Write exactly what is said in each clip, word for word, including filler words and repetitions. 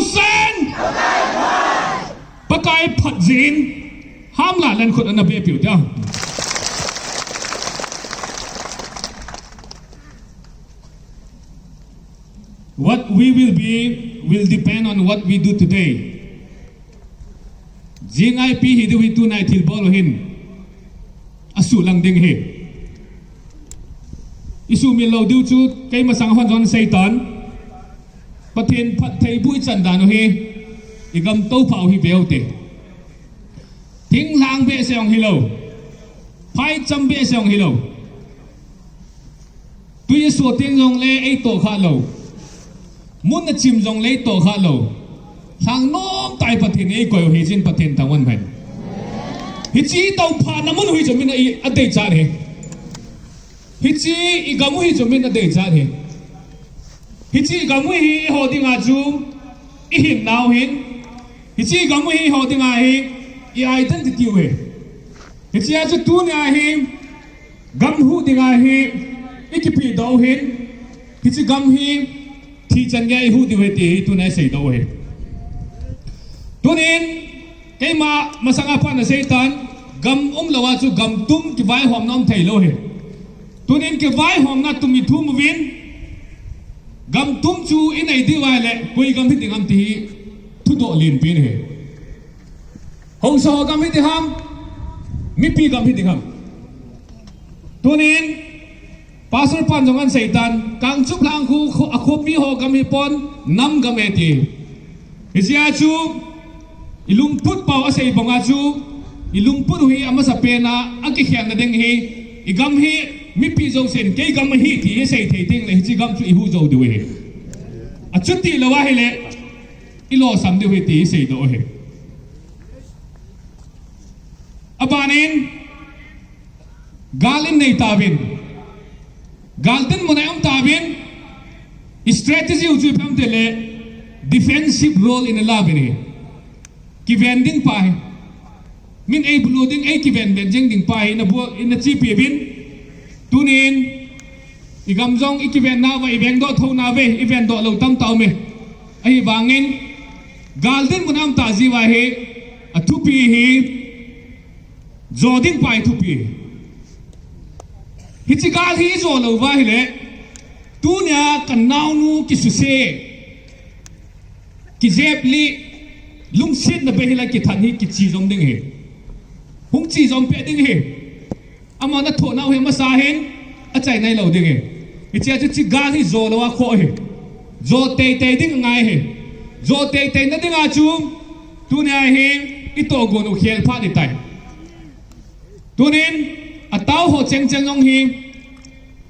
Sen! Pakai phat jin, hamla len khut ana be piu tia. What we will be will depend on what we do today. Jing ai pi hi diu hi tunai thil bol hin. Asu lang ding hi. Isu min lo diu chu kei masang hon jon Satan. Pathen phatthei bu ichan dan u hi. Igam to pha u hi beu te. Thing lang be se ong hi lo. Phai cham be se ong hi lo. Tui a suat teng jong le ei toh kha lo. Mun a chim jong le ei toh kha lo. Lhang nom tai Pathen ei koi u hi chin Pathen thangvah hen. Hichi tao pha na mun u hi chu min a i a dei chan hi. Hichi i gam u hi chu min a dei chan hi. Hichi i gam u hi i ho dinga chu i hin nau hin. Hichi i gam u hi i ho dinga hi i identity u hi. Hichi a chu tunia hi Gam hu dinga hi, i kipi doh hin, hichi gam hi, thi chan gei hu diu hi ti hi tuna i sei doh hi. Tunin, keima masanga phat na seitan, gam um lou a chu gam tum kivaihomna um thei lou hi. Tunin kivaihomna tum i thum uvin, gam tum chu i nei diu a le, koi gam hi ding ham ti hi, thudoh len pen hi. Hausa ho gam hi ding ham, mipi gam hi ding ham. Tunin, Pastor pan jong an seitan, Kangchup lang khu, khu, a khopi ho gam hi pon, nam gam e ti. Hijeh a chu, i lungput pau a sei banga chu, i lungput u hi a masa pena, a kikhelna ding hi, i gam hi, mipi jousen, kei gam hi ti, hi sei thei ding le, hichi gam chu i hu jou diu hi. A chuti lou a hi le, i losam diu hi ti, hi sei doh hi. Abanin, gal in nei tauvin. Gal dinmun a i um tauvin. I strategy u chu ipi ham ti le defensive role in i la uvin hi. Kiven ding pa hi. Min ei bulu ding, ei kiven ven jing ding pa hi na bu, i na chipi uvin. Tunin, i gam jong i kiven nauva, i veng doh thou nauve, i ven doh lou tam taume. Ahivangin, gal dinmun a um ta jiu va hi, a thupi hi, Jo ding pa hi thupi. Hichi gal hi jo lou va hi le. Tunia ka naonu kisuse. Kijep li. Lungsetna be hi la kithat hi kichi jom ding hi. Hung chi jom pe ding hi. Ama na tho nau hi masa hin. A chai nai lou ding hi. Hichi a chu chi gal hi jo lou a kho hi. Jo teitei ding ngai hi. Jo teitei na ding a chu. Tunia hi. I togon u khel pha ni tai. Tunin, a tao ho cheng cheng jong hi,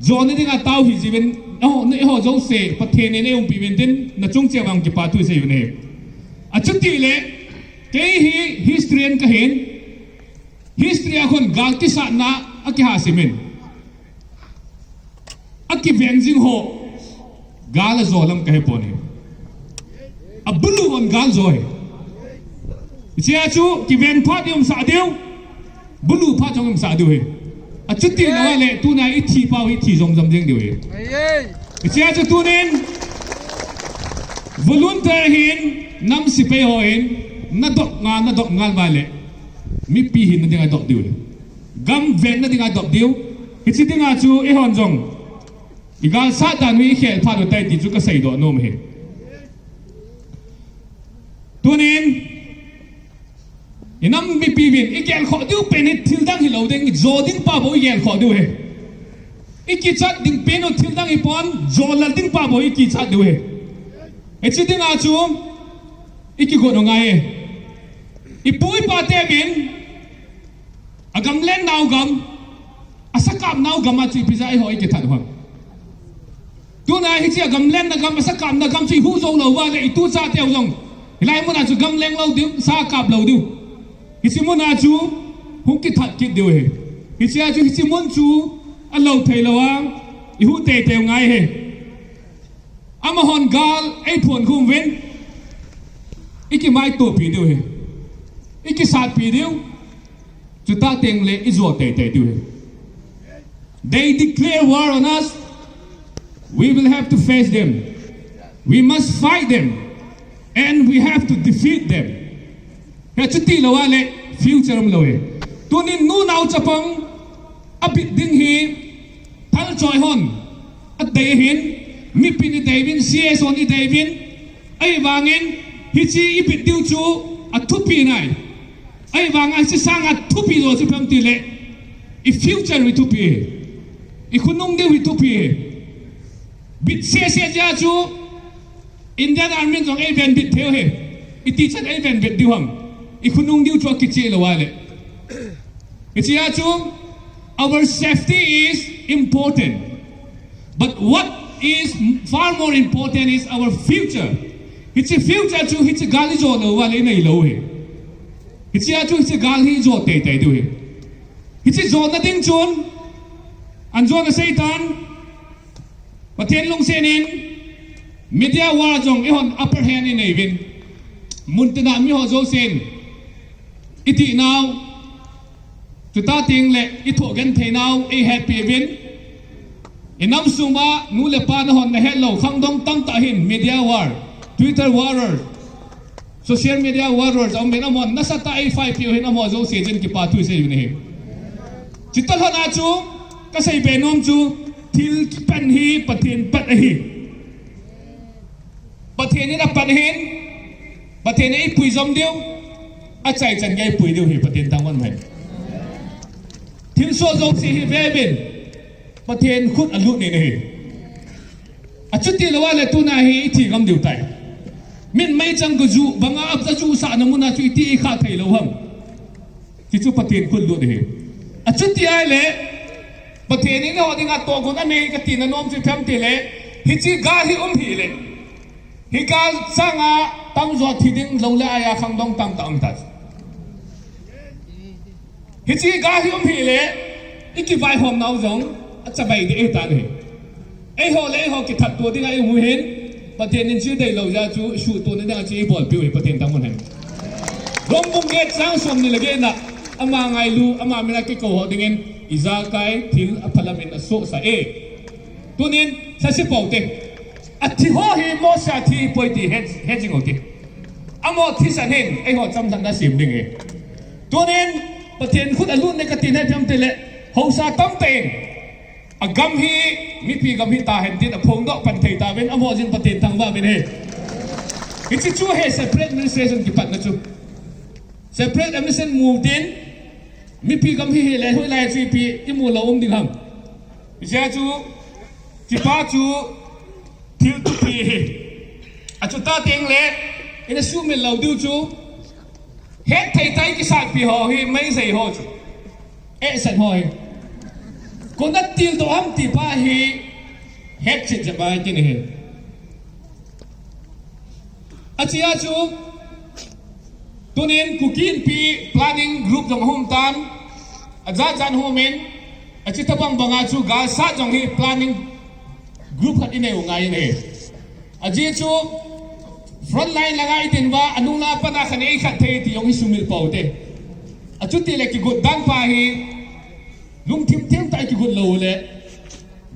jona dinga tao hi jiuvin, eiho, eiho jouse, Pathen in eiumpi uvin tin, na chung cheh vang kipa thu sei uvin ahi. A chuti le, kei hi historian ka hin, history a khun gal kisatna a kiha simin. A kiven jing ho, gal a jo lam ka he pon hi. A bulu hon gal jo hi. Hichia chu kiven phat i um sah diu. Bulu phat jong i um sah diu hi. A chuti lou le tuna i thi pau hi thi jom jom jeng diu hi. Hichia chu tunin volunteer hin nam sepai ho hin na dop nga na dop ngal ba le mipi hin na ding a dop diu hi. Gam ven na ding a dop diu. Hichi dinga chu i hon jong. I gal sat dan hi i khel phat u tai ti chu ka sei doh nom hi. Tunin, i nam mipi vin, i gel khoh diu pen hi thil dang hi lou ding, i jo ding pa bou i gel khoh diu hi. I kichat ding pen u thil dang hi pon, jo lal ding pa bou i kichat diu hi. Hichi dinga chu, i kigon u ngai hi. I pu i pa te vin, A gamlen nau gam, a sakap nau gam a chu ipi ja i ho i kithat u ham. Tuna hichi a gamlen na gam, a sakap na gam chu i hu jou lou va le i tu cha teu jong. Hilai mun a chu gamlen lou diu, sakap lou diu. Hichi mun a chu hung kithat kit diu hi. Hichi a chu hichi mun chu a lou thei lou a, i hu teitei u ngai hi. Amahon gal ei phon khum uvin, i kimaitopi diu hi. I kisatpi diu. Chuti teng le i jo teitei diu hi. They declare war on us. We will have to face them. We must fight them. And we have to defeat them. Hichu tilou a le future umlou e. Tunin nu nao chapang abit ding hi thal choi hon adei hin, mipin idei uvin, C S O in idei uvin, ahivangin hiche ibit diu chu athupi nai. Ahivanga hiche sanga thupi lou chu ipi ham itile, i future hi thupi e. I khonung diu hi thupi e. Bit sese jeh a chu Indian Army jong eiven bit thei u ahi. Iti chan eiven bit diu ham. I khonung diu chu akicheh lou a le. Hiche a chu, our safety is important. But what is far more important is our future. Hiche future chu hiche gal ijo lou a le inei lou ahi. Hiche a chu hiche gal hi ijo teitei diu ahi. Hiche jona ding chun, anjona Satan, Pathen lungset in, media war jong eihon upper hand inei uvin. Muntina miho jousen, iti nau, chuti teng le ithoh genthei nau eihetpi uvin. Inam sunga nu le pa nahon nahet lou khangdong tamtah hin media war, Twitter warrior, social media warriors, aum in amahon nasatah a eiphaipi u hin amaho jouse chun kipa thu isei u ahi. Chuti lhon a chu, kasei be nom chu, thil kipan hi Pathen pat ahi. Pathen in apan hin, Pathen in eipui jom diu, achaichan gei eipui diu ahi, Pathen thangvah in. Thilsoh jouse hi ve uvin, Pathen khut alut in ahi. Achuti lou a le tuna hi ithi ngam diu tai. Min meichang kaju banga abja ju sahna muna chu iti ikhah thei lou ham. Hichu Pathen khut lut ahi. Achuti ahile, Pathen in eiho dinga tohgon anei kati na nom chu ipi ham itile, hiche gal hi um hile, hi gal changa tamjo thi ding lou le aya khangdong tamtah um ta. Hiche gal hi um hile, ikivaihom nau jong achabai ding ahitan ahi. Eiho le eiho kithat to dinga imu hin, Pathen in chu deilou jeh a chu suhtohna dinga chu eibolpiu ahi, Pathen thangvah in. Rom bung get chang somni le get na, ama ngailu, ama mina kikou ho dingin, ijakai thil aphalam in asohsah e. Tunin, lhase pou te. Athi ho hi Mose a thi poi ti he, he jing u te. Amaho thisan hin, eiho chamlhatna sem ding e. Tunin, Pathen khut alut ne kati na ipi ham itile, haosa tamtah in, agam hi, mipi gam hita hen tin aphongdoh pan thei tauvin, amaho jin Pathen thangvah uvin ahi. Hiche chu ahi separate administration kipatna chu. Separate administration mu tin, mipi gam hi hile, hoilai chu ipi imu lou um ding ham. Hiche a chu, kipa chu, thil thupi ahi. Achuti teng le, ina sumil lou diu chu, hetthei tah a ikisatpi ho hi, meijei ho chu. Ehset ho hi. Koin atildoh ham ti pa hi, hetchet jep a iti ahi. Achea chu, tunin Kuki Inpi planning group jong ahung tan, ajat jat hung umin, achuti bang banga chu galsat jong hi planning group khat inei u ngai in ahi. Ajeh chu front line langa idin uva, anung langa pat a khat eikhat thei ti jong hi sumil pou te. Achuti le kigot dan pa hi, lungthim thim tah a kigot lou le,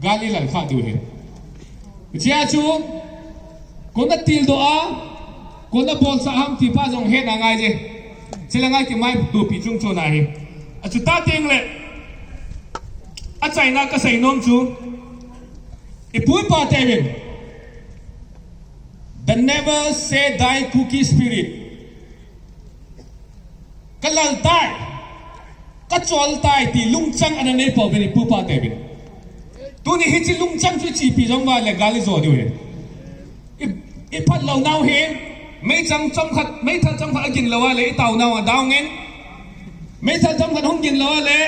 gal ilal kha diu ahi. Hichea chu, koin atildoh a, koin abolsah ham ti pa jong hetna ngai je. Chulanga kimaitopi chungchon ahi. Achuti teng le, achaina kasei nom chu, ipu ipa teuvin, the never say die Kuki spirit. Kalal tai, kachol tai ti lungchang ana nei pouvin ipu ipa teuvin. Tuni hiche lungchang chu ichepi jong uva le gal ijo diu ahi. I, iphat lou nau hi, meichang chomkhat, meithal chomkhat agin lou a le itao nau adang in. Meithal chomkhat hung gin lou a le,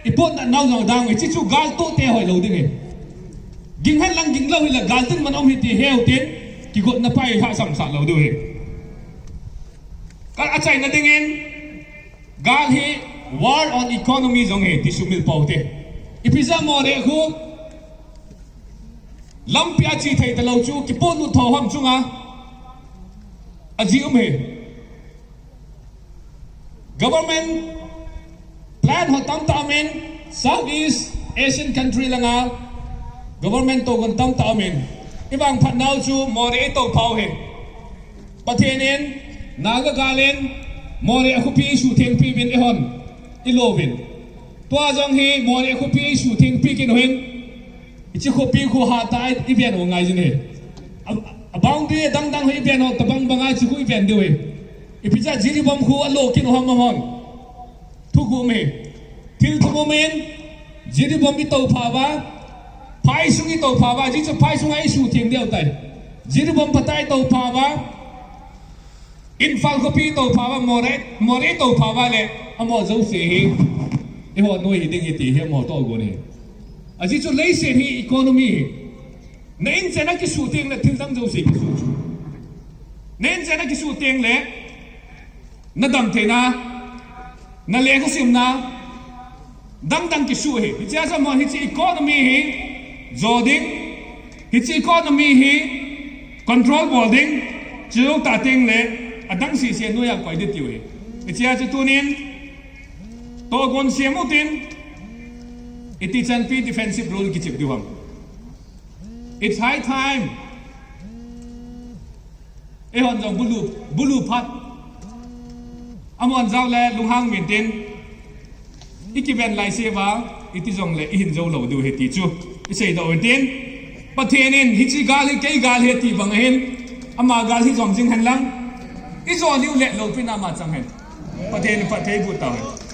ipotna nau jong adang in. Hiche chu gal toh te hoilou ding ahi. Ging hen lang ging lou hile gal dinmun um ahi ti heu tin, kigotna pa ilhahsamsah lou diu ahi. Ka achaina dingin, gal hi war on economy jong ahi ti sumil pou te. Ipi jeh a Moreh khu, lampi a che thei talou chu, kipotlut tho ham chunga, ajeh um ahi. Government plan ho tamtah umin, Southeast Asian country langa government tohgon tamtah umin, ivangphat nau chu Moreh itoh phau ahi. Pathen in, Naga gal in, Moreh khopi eisuhthengpi uvin eihon, ilouvin. Tua jong hi Moreh khopi eisuhthengpi kit uhin. Hiche khopi khu hatah a iven u ngai jin ahi. A, a boundary adang dang hi iven u tobang banga hiche khu iven diu ahi. Ipi jeh a Jiribam khu alo kit u ham amahon. Thuguh um ahi. Thil thuguh um in, Jiribam itoupha uva, phaisung itoupha uva, ajeh chu phaisunga eisuhtheng diu tai. Jiribam phatah a itoupha uva, Imphal khopi itoupha uva, Moreh, Moreh itoupha uva le, amaho jouse hi, eiho noi hiding ahi ti hi amaho tohgon ahi. Ajeh chu leiset hi economy ahi. Na in chen akisuh teng le thil dang jouse kisuh chu. Na in chen akisuh teng le, nadam theina, nalekha simna, dang dang kisuh ahi. Hichea chu amaho hiche economy hi jo ding, hiche economy hi control bol ding, chujou tah teng le, adang sese noiya koi ding tiu ahi. Hichea chu tunin, tohgon sem utin, iti chan pi defensive rule kichep diu ham. It's high time. Eihon jong bulu, bulu phat. Amahon jao le lunghang min tin. Ikiven laise uva, iti jongle ihin jou lou diu ahi ti chu iseidoh u hitin. Pathen in hiche gal hi kei gal ahi ti bang ahin, ama gal hi jom jing hen lang, ijo diu le loupina ama chang hen. Pathen in phatthei boh tauhen.